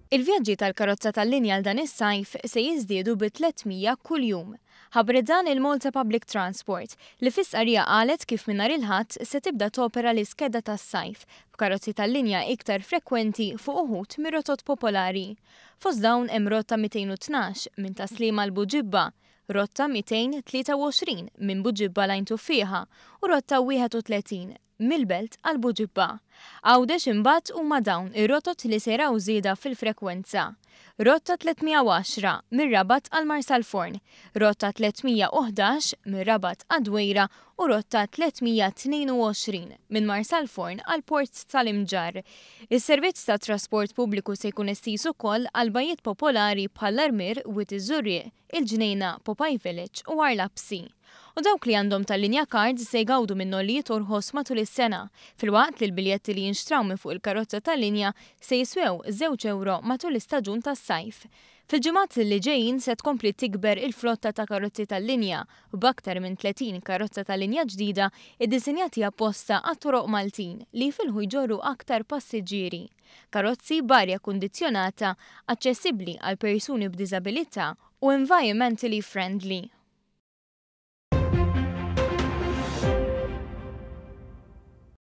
Il-vjaġġi tal-karozza tal-linja għal dan is-sajf se jiżdiedu bi 300 kuljum. Ħabbret dan il-Malta Public Transport, li fi stqarrija qalet kif minn nhar il-Ħadd se tibda topera l-iskeda tas-sajf, b'karozzi tal-linja iktar frekwenti fuq uħud mir-rotot popolari. Fost dawn hemm rotta 212 minn Tas-Sliema għal Buġibba, rotta 223 minn Buġibba l-Għajn Tuffieħa u rotta 31 mill-Belt għal Buġibba. Għawdex imbagħad huma dawn ir-rotot li se jraw żieda fil-frekwenza. Rotta 310 mir-Rabat għal Marsalforn, rotta 311 mir-Rabat għad-Dwejra u rotta 322 minn Marsalforn għall-Port tal-Imġarr. Is-servizz tat-trasport pubbliku se jkun estiż ukoll għal bajjiet popolari bħall-Armier, Wied iż-Żurrieq, il-Ġnejna, Popeye Village u Għar Lapsi. U dawk li għandhom tal-linja cards se jgawdu minn nollijiet orħos matul is-sena, filwaqt li l-biljetti li jinxtraw minn fuq il-karozza tal-linja se jiswew żewġ ewro matul l-istaġun tas-sajf. Fil-ġimgħat li ġejjin se tkompli tikber il-flotta ta' karozzi tal-linja, b'aktar minn 30 karozza tal-linja ġdida iddisinjati apposta għat-toroq Maltin li jifilħu jġorru aktar passiġġieri. Karozzi b'arja kundizzjonata, aċċessibbli għal persuni b'diżabilità u environmentally friendly.